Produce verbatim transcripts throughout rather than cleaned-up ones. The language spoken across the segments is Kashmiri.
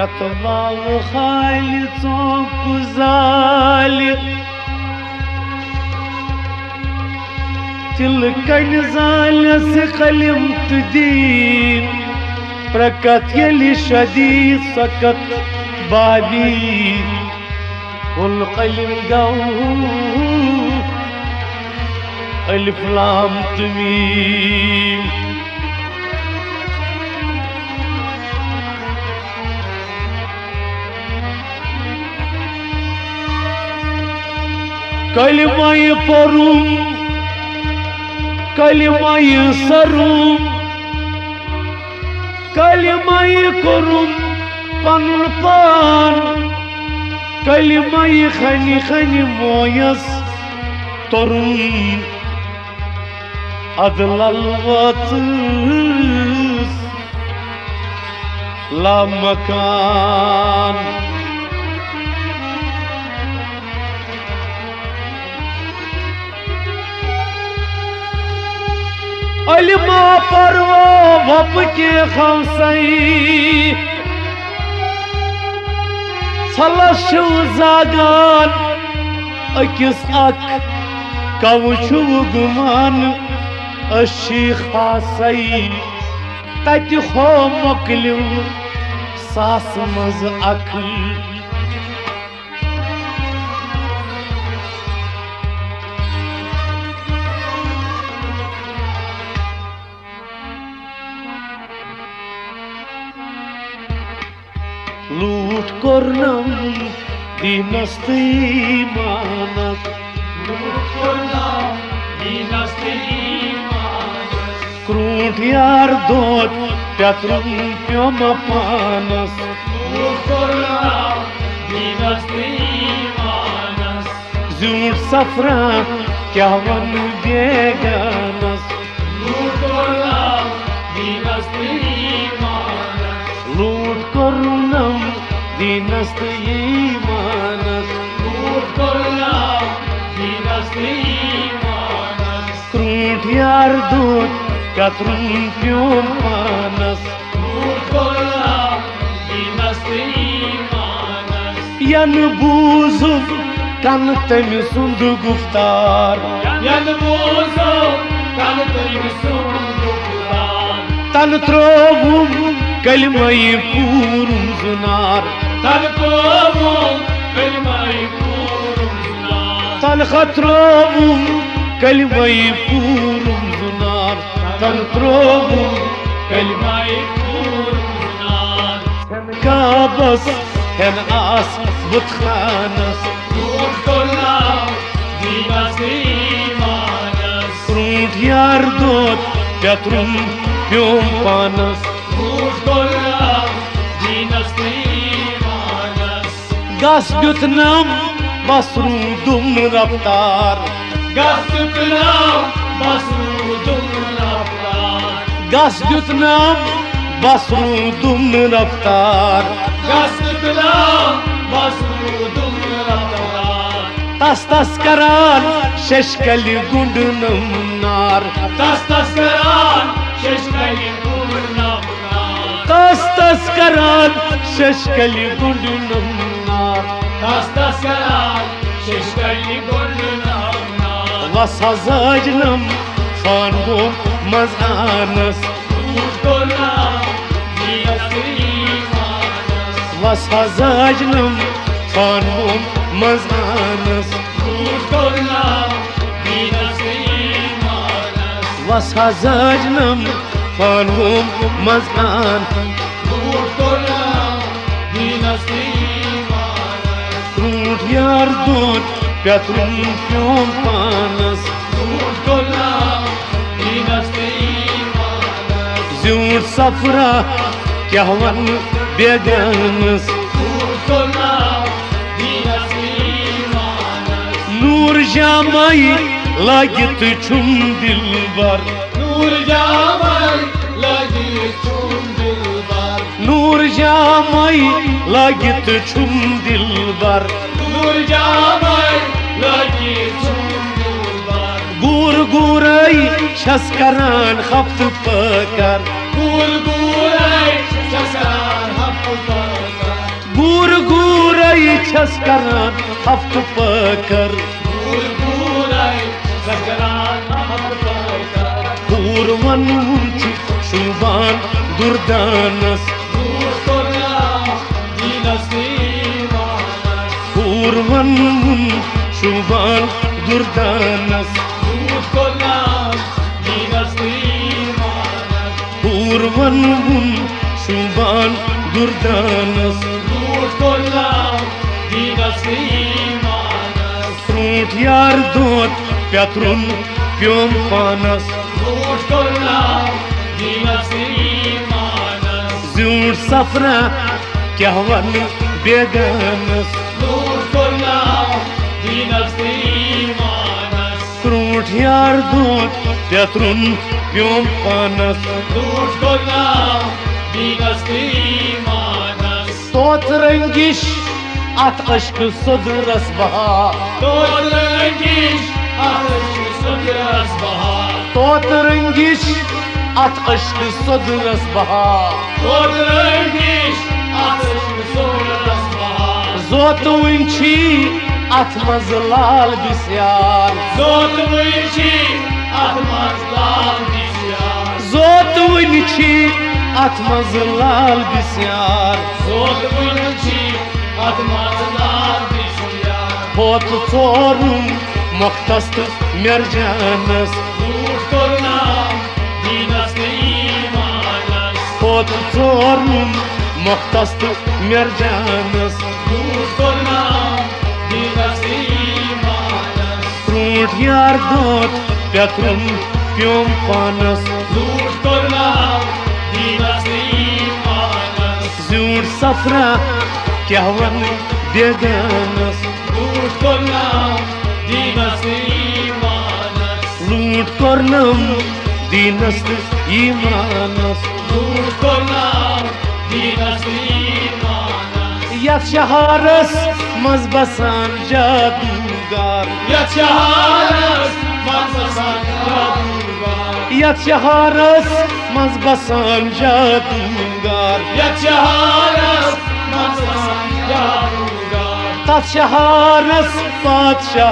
اتھ واو خالہِ ژوٚک زالہِ، تِلہٕ کنہِ زالٮ۪س قلم تہٕ دیٖن۔ پرکت ییٚلہِ شدید سکت باوی، کُل قلم گوٚو الف لام تہٕ میم۔ کلمہ پوٚرُم، کلمہ سوٚرُم، کلمہ کوٚرُم پنُن پان، کلمہ خنہِ خنہِ مویس توٚرُم۔ ادٕ لل وٲژٕس لامکان۔ علما پروا وۄپہٕ کہِ خوسے، ژھلس چھِو زاگان أکِس اکھ، کوٕ چھُو گُمان أسۍ چھِ خاصے۔ تتہِ ہو مۄکلیو ساس منٛز اکھ۔ لوٗٹھ کوٚرنم دیٖنس تہٕ ایٖمانس۔ لوٗٹھ کوٚرنم دیٖنس تہٕ ایٖمانس۔ کرٛوٗنٛٹھ یار دوت پیترُن پیوٚم پانس۔ لوٗٹھ کوٚرنم دیٖنس تہٕ ایٖمانس۔ زیوٗٹھ سفرا کیٛاہ ونہٕ بیگانس۔ لوٗٹھ کوٚرنم دیٖنس تہٕ ایٖمانس۔ لوٗٹھ کوٚرنم دیٖنس تہٕ ایٖمانس۔ لوٗٹھ کوٚرنم دیٖنس تہٕ ایٖمانس۔ کرٛوٗنٛٹھ یار دوت پیترُن پیوٚم پانس۔ لوٗٹھ کوٚرنم دیٖنس تہٕ ایٖمانس۔ ینہٕ بوٗزُم کنہٕ تٔمۍ سُنٛد گُفتار۔ ینہٕ بوٗزُم کنہٕ تٔمۍ سُنٛد گُفتار۔ تنہٕ ترٛووُم کلمے پوٗرُم زُنار۔ تنہٕ ترٛووُم کلمے پوٗرُم زُنار۔ تنہٕ خٲطرٕ ترٛووُم کلمے پوٗرُم زُنار۔ تنہٕ ترٛووُم کلمے پوٗرُم زُنار۔ کعبس ہٮ۪ن آس بُت خانس۔ لوٗٹھ کوٚرنم دیٖنس تہٕ ایٖمانس۔ کرٛوٗنٛٹھ یار دوت پیترُن پیوٚم پانس۔ لوٗٹھ کوٚرنم دیٖنس تہٕ ایٖمانس۔ گس دیُتنم بس روٗدُم رفتار۔ گس دیُتنم بس روٗدُم رفتار۔ گس دیُتنم بس روٗدُم رفتار۔ گس دیُتنم بس روٗدُم رفتار۔ تس تس کران ششکلہِ گُنٛڈنم نار۔ تس تس کران ششکلہِ گُنٛڈنم نار۔ تس تس کران ششکلہِ گُنٛڈنم نار۔ تس تس کران ششکلہِ گُنٛڈنم نار۔ وس حظ ٲجنم فانوم منٛز آنس۔ لوٗٹھ کوٚرنم دیٖنس تہٕ ایٖمانس۔ وس حظ ٲجنم فانوم منٛز آنس۔ لوٗٹھ کوٚرنم دیٖنس تہٕ ایٖمانس۔ وس حظ ٲجنم فانوم منٛز آن۔ لوٗٹھ کوٚرنم دیٖنس تہٕ ایٖمانس۔ کرٛوٗنٛٹھ یار دوت پیترُن پیوٚم پانس۔ لوٗٹھ کوٚرنم دیٖنس تہٕ ایٖمانس۔ زیوٗٹھ سفرا کیٛاہ ونہٕ بیگانس۔ لوٗٹھ کوٚرنم دیٖنس تہٕ ایٖمانس۔ نوٗر جامے لٲگِتھ چھُم دِلبر۔ نوٗر جامے لٲگِتھ چھُم دِلبر۔ نوٗر جامے لٲگِتھ چھُم دِلبر۔ نوٗر جامے لٲگِتھ چھُم دِلبر۔ گوٗر گوٗرے چھَس کران ہفتہٕ پٲکر۔ گوٗر گوٗرے چھَس کران ہفتہٕ پٲکر۔ چھَس کران ہفتہٕ پٲکر۔ پوٗر پوٗرے چھَس کران ہفتہٕ پٲکر۔ پوٗر وَنُن چھُ شوٗبان دُردانَس۔ زوٗٹھ کوٚرنم دیٖنَس تہٕ ایٖمانَس۔ پوٗر وَنُن شوٗبان دُردانَس۔ زوٗٹھ کوٚرنم دیٖنَس تہٕ ایٖمانَس۔ پوٗر وَنُن شوٗبان دُردانَس۔ زوٗٹھ کوٚرنم دیٖنَس تہٕ ایٖمانَس۔ ژوٗنٛٹھ یار دود پیترُن پیوم پانس۔ زوٗٹھ کوٚرنم دیٖنَس تہٕ ایٖمانَس۔ زیوٗٹھ سفرا کیٛاہ وَنہٕ بیگانس۔ زوٗٹھ کوٚرنم دیٖنَس تہٕ ایٖمانَس۔ ژوٗنٛٹھ یار دود پیترُن پیوم پانس۔ زوٗٹھ کوٚرنم دیٖنَس تہٕ ایٖمانَس۔ طوط رنگش اتھ عشقہٕ سوٚدرس بہار۔ طوط رنگش اتھ عشقہٕ سوٚدرس بہار۔ طوط رنگش اتھ عشقہٕ سوٚدرس بہار۔ طوط رنگش اتھ عشقہٕ سوٚدرس بہار۔ زوت وُنہِ چھی اتھ منٛز لال بسیار۔ زوت وُنہِ چھی اتھ منٛز لال بسیار۔ زوت وُنہِ چھی اتھ منٛز لال بسیار۔ زوت وُنہِ چھی اتھ منٛز لال بسیار۔ ہوت ژورُن مۄختس تہٕ مرجانس۔ زوٗٹھ کوٚرنم دیٖنَس تہٕ ایٖمانَس۔ ہوت ژورُن مۄختس تہٕ مرجانس۔ زوٗٹھ کوٚرنم دیٖنَس تہٕ ایٖمانَس۔ ژوٗنٛٹھ یار دود پیترُن پیوم پانس۔ زوٗٹھ کوٚرنم دیٖنَس تہٕ ایٖمانَس۔ زیوٗٹھ سفرا کیٛاہ وَنہٕ بیگانس۔ زوٗٹھ کوٚرنم دیٖنَس تہٕ ایٖمانَس۔ لوٗٹھ کوٚرنم دیٖنَس تہٕ ایٖمانَس۔ زوٗٹھ کوٚرنم دیٖنَس تہٕ ایٖمانَس۔ یَتھ شہرس منٛز بسان جادوٗگر۔ یَتھ شہرس منٛز بسان جادوٗگر۔ یَتھ شہرس منٛز بسان جادوٗگر۔ یَتھ شہرس منٛز بسان جادوٗگر۔ تَتھ شہرس پادشاہ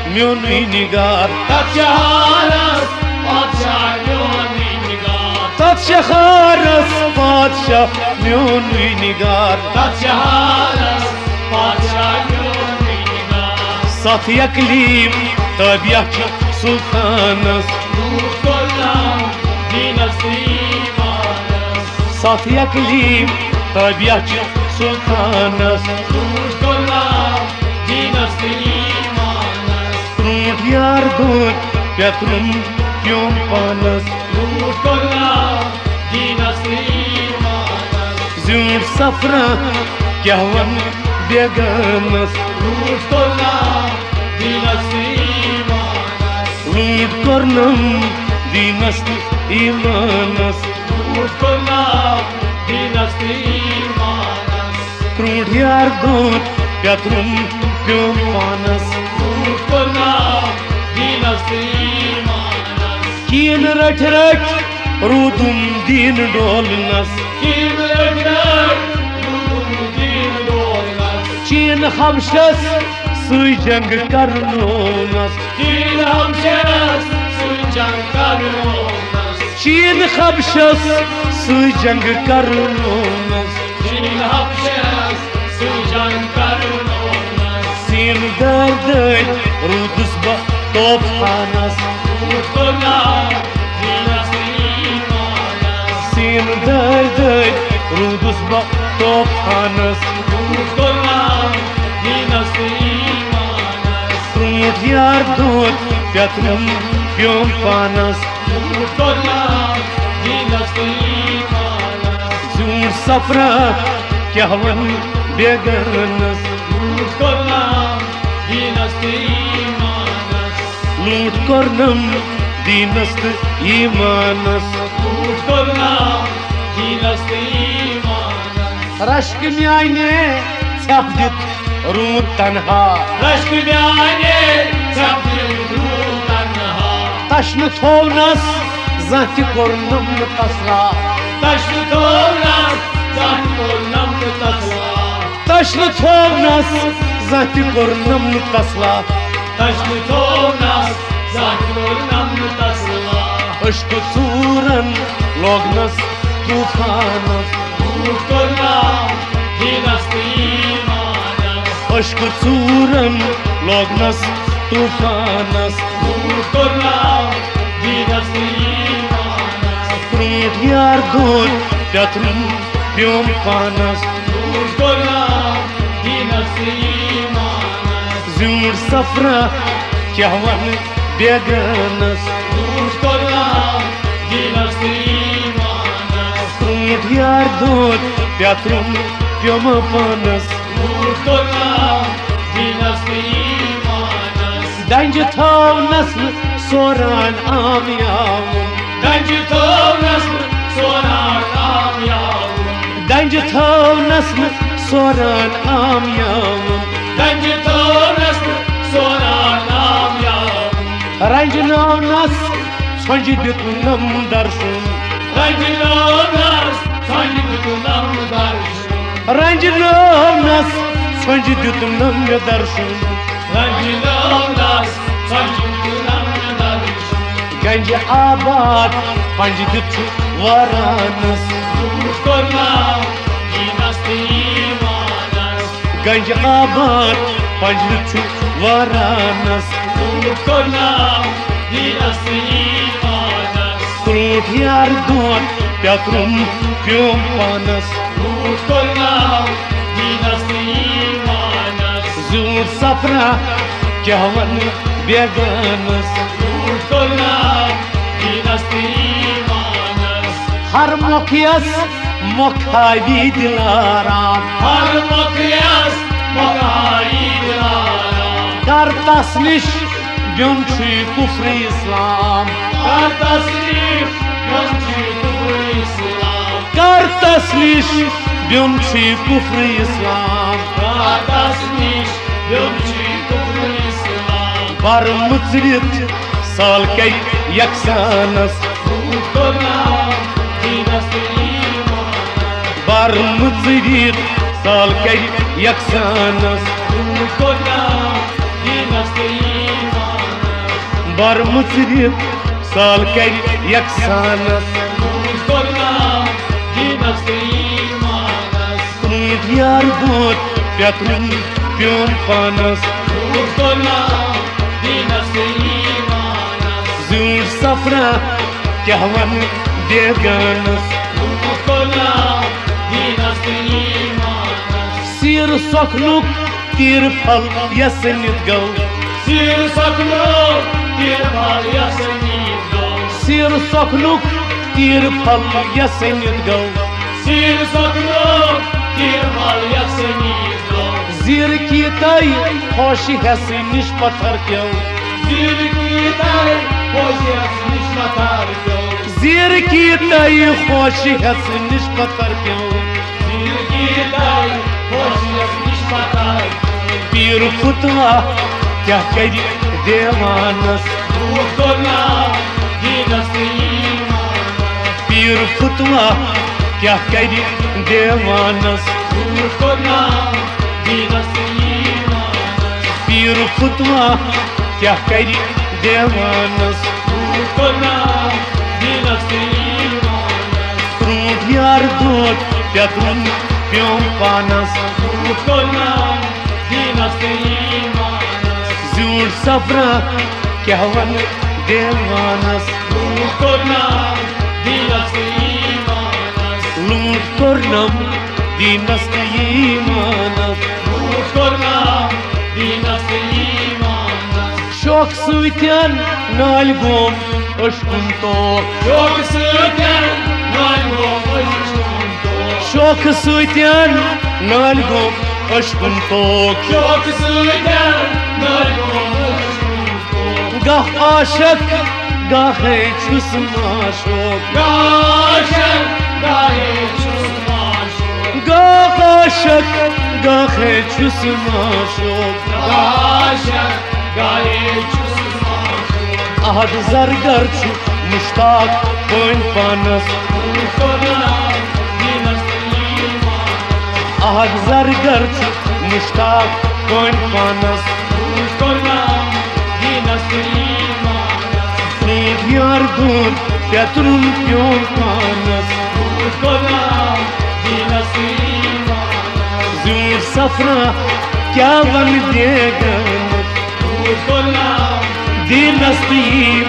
میونُے نگار۔ تَتھ شہرس پادشاہ میونُے نگار۔ تَتھ شہرس پادشاہ میونُے نگار۔ تَتھ شہرس پادشاہ میونُے نگار۔ ستھ اقلیٖم تٲبیہ چھِ سُلطانس۔ زوٗٹھ کوٚرنم دیٖنَس تہٕ ایٖمانَس۔ ستھ اقلیٖم تٲبیہ چھِ سُلطانس۔ زوٗٹھ کوٚرنم دیٖنَس تہٕ ایٖمانَس۔ ژوٗنٛٹھ یار دود پیترُن پیوم پانس۔ زوٗٹھ کوٚرنم دیٖنَس تہٕ ایٖمانَس۔ زیوٗٹھ سفرا کیٛاہ وَنہٕ بیگانس۔ زوٗٹھ کوٚرنم دیٖنَس تہٕ ایٖمانَس۔ لوٗٹھ کوٚرنم دیٖنَس تہٕ ایٖمانَس۔ زوٗٹھ کوٚرنم دیٖنَس تہٕ ایٖمانَس۔ ژوٗنٛٹھ یار دود پیترُن پیوم پانس۔ زوٗٹھ کوٚرنم دیٖنَس تہٕ ایٖمانَس۔ چیٖن رٔٹھۍ رٔٹھۍ روٗدُم دیٖن ڈولنس۔ چیٖن رٔٹھۍ رٔٹھۍ روٗدُم دیٖن ڈولنس۔ چیٖن حبشس سۭتۍ جنگ کرنونس۔ چیٖن حبشس سۭتۍ جنگ کرنونس۔ چیٖن حبشس سۭتۍ جنگ کرنونس۔ چیٖن حبشس سۭتۍ جنگ کرنونس۔ سیٖنہٕ دٲرۍ دٲرۍ روٗدُس بہٕ طوفانس۔ زوٗٹھ کوٚرنم دیٖنَس تہٕ ایٖمانَس۔ سیٖنہٕ دٲرۍ دٲرۍ روٗدُس بہٕ طوفانس۔ زوٗٹھ کوٚرنم دیٖنَس تہٕ ایٖمانَس۔ ژوٗنٛٹھ یار دود پیترُن پیوم پانس۔ زوٗٹھ کوٚرنم دیٖنَس تہٕ ایٖمانَس۔ زیوٗٹھ سفرا کیٛاہ وَنہٕ بیگانس۔ زوٗٹھ کوٚرنم دیٖنَس تہٕ ایٖمانَس۔ لوٗٹھ کوٚرنم دیٖنَس تہٕ ایٖمانَس۔ زوٗٹھ کوٚرنم دیٖنَس تہٕ ایٖمانَس۔ رشکہٕ میانہِ ژھٮ۪پھ دِتھ روٗد تنہا۔ رشکہٕ میانہِ ژھٮ۪پھ دِتھ روٗد تنہا۔ تشنہٕ تھوونس زانٛہہ تہِ کوٚرنم نہٕ تسلا۔ تشنہٕ تھوونس زانٛہہ تہِ کوٚرنم نہٕ تسلا۔ تشنہٕ تھوونس زانٛہہ تہِ کوٚرنم نہٕ تسلا۔ تشنہٕ تھوونس زانٛہہ تہِ کوٚرنم نہٕ تسلا۔ عشقہٕ ژوٗرن لوگنس طوفانس۔ لوٗٹھ کوٚرنم دیٖنس تہٕ ایٖمانس۔ عشقہٕ ژوٗرن لوگنس طوفانس۔ لوٗٹھ کوٚرنم دیٖنس تہٕ ایٖمانس۔ برٛونٛٹھ یار دود پیوٚتُم پیوٚم پانس۔ لوٗٹھ کوٚرنم دیٖنس تہٕ ایٖمانس۔ زیوٗٹھ سفرا کیٛاہ ونہٕ بیگانس۔ لوٗٹھ کوٚرنم دیٖنس تہٕ ایٖمانس۔ برٛونٛٹھ یار دود پیوٚتُم پیوٚم پانس۔ لوٗٹھ کوٚرنم دیٖنس تہٕ ایٖمانس۔ دنجہِ تھاونس نہٕ سوران عام یاوُن۔ دنجہِ تھاونس نہٕ سوران عام یاوُن۔ دنجہِ تھاونس نہٕ سوران عام یاوُن۔ دنجہِ تھاونس نہٕ سوران عام یاوُن۔ رنجہِ ناونس ژھۄنجہِ دیُتنم درشُن۔ رنجہِ ناونس ژھۄنجہِ دیُتنم درشُن۔ رنجہِ ناونس ژھۄنجہِ دیُتنم مےٚ درشُن۔ رنجہِ ناونس ژھۄنجہِ دیُتنم مےٚ درشُن۔ گنجہِ آباد پنجہِ دیُت چھُ وارانس۔ لوٗٹھ کوٚرنم دیٖنس تہٕ ایٖمانس۔ گنجہِ آباد پنجہِ دیُت چھُ وارانس۔ لوٗٹھ کوٚرنم دیٖنس تہٕ ایٖمانس۔ کرٛوٗٹھ یار دود پیوٚتُم پیوٚم پانس۔ لوٗٹھ کوٚرنم دیٖنس تہٕ ایٖمانس۔ زیوٗٹھ سفرا کیٛاہ ونہٕ بیگانس۔ لوٗٹھ کوٚرنم دیٖنس تہٕ ایٖمانس۔ ہر مۄکھ یس مۄکھ ہاوی دِلارام۔ ہر مۄکھ یس مۄکھ ہاوی دِلارام۔ کر تس نِش بیوٚن چھُے کُفرِ اسلام۔ کر تس نِش بیوٚن چھُے کُفرِ اسلام۔ کر تس نِش بیوٚن چھُے کُفرِ اسلام۔ کر تس نِش بیوٚن چھُے کُفرِ اسلام۔ بر مُژرِتھ سال کرِ یکسانس۔ لوٗٹھ کوٚرنم دیٖنس تہٕ ایٖمانس۔ بر مُژرِتھ سال کرِ یکسانس۔ لوٗٹھ کوٚرنم دیٖنس تہٕ ایٖمانس۔ بر مُژرِتھ سال کرِ یکسانس۔ لوٗٹھ کوٚرنم دیٖنس تہٕ ایٖمانس۔ ژوٗنٛٹھۍ یار دود پیوٚتُم پیوٚم پانس۔ لوٗٹھ کوٚرنم دیٖنس تہٕ ایٖمانس۔ زیوٗٹھ سفرا کیٛاہ ونہٕ بیگانس۔ لوٗٹھ کوٚرنم دیٖنس تہٕ ایٖمانس۔ سیٖر سۄکھنُک تیٖر پھل یس نِتھ گوٚو۔ سیٖر سۄکھنُک تیٖر پھل یس نِتھ گوٚو۔ سیٖر سۄکھنُک تیٖر پھل یس نِتھ گوٚو۔ سیٖر سۄکھنُک تیٖر پھل یس نِتھ گوٚو۔ زیٖر کی تَے ہوشہِ ہٮ۪سہٕ نِش پتھر پیوٚو۔ زیٖر کی تَے ہوشہِ ہٮ۪سہٕ نِش پتھر پیوٚو۔ زیٖر کی تَے ہوشہِ ہٮ۪سہٕ نِش پتھر پیوٚو۔ زیٖر کی تَے ہوشہِ ہٮ۪سہٕ نِش پتھر پیوٚو۔ پیٖر فتوا کیٛاہ کرِ دیوانس۔ لوٗٹھ کوٚرنم دیٖنس تہٕ ایٖمانس۔ پیٖر فتوا کیٛاہ کرِ دیوانس۔ لوٗٹھ کوٚرنم دیٖنس تہٕ ایٖمانس۔ پیٖر فتوا کیٛاہ کرِ دیوانس۔ لوٗٹھ کوٚرنم دیٖنس تہٕ ایٖمانس۔ برٛونٛٹھ یار دود پیوٚتُم پیوٚم پانس۔ لوٗٹھ کوٚرنم دیٖنس تہٕ ایٖمانس۔ زیوٗٹھ سفرا کیٛاہ ونہٕ دیوانس۔ لوٗٹھ کوٚرنم دیٖنس تہٕ ایٖمانس۔ لوٗٹھ کوٚرنم دیٖنس تہٕ ایٖمانس۔ لوٗٹھ کوٚرنم دیٖنس تہٕ ایٖمانس۔ شوق سۭتۍ نالۍ گوم عشقُن توک۔ شوق سۭتۍ نالۍ گوم عشقُن توک۔ شوق سۭتۍ نالۍ گوم عشقُن توک۔ شوق سۭتۍ نالۍ گوم عشقُن توک۔ گاہ عاشق گاہے چھُس معشوق۔ گاہ عاشق گاہے چھُس معشوق۔ گاہ عاشق گاہے چھُس معشوق۔ گاہ عاشق گاہے چھُس معشوق۔ احد زرگر چھُ مشتاق پٲنۍ پانس۔ لوٗٹھ کوٚرنم دیٖنس تہٕ ایٖمانس۔ احد زرگر چھُ مشتاق کٔنۍ پانس، ژوٗر کوٚرنم دیٖنس تہٕ ایٖمانس۔ سۭتۍ یار دوٗر پیترُن پیوٚو پانس، ژوٗر کوٚرنم دیٖنس تہٕ ایٖمانس۔ زیوٗٹھ سفرا کیٛاہ ونہٕ بیگانس، ژوٗر کوٚرنم دیٖنس تہٕ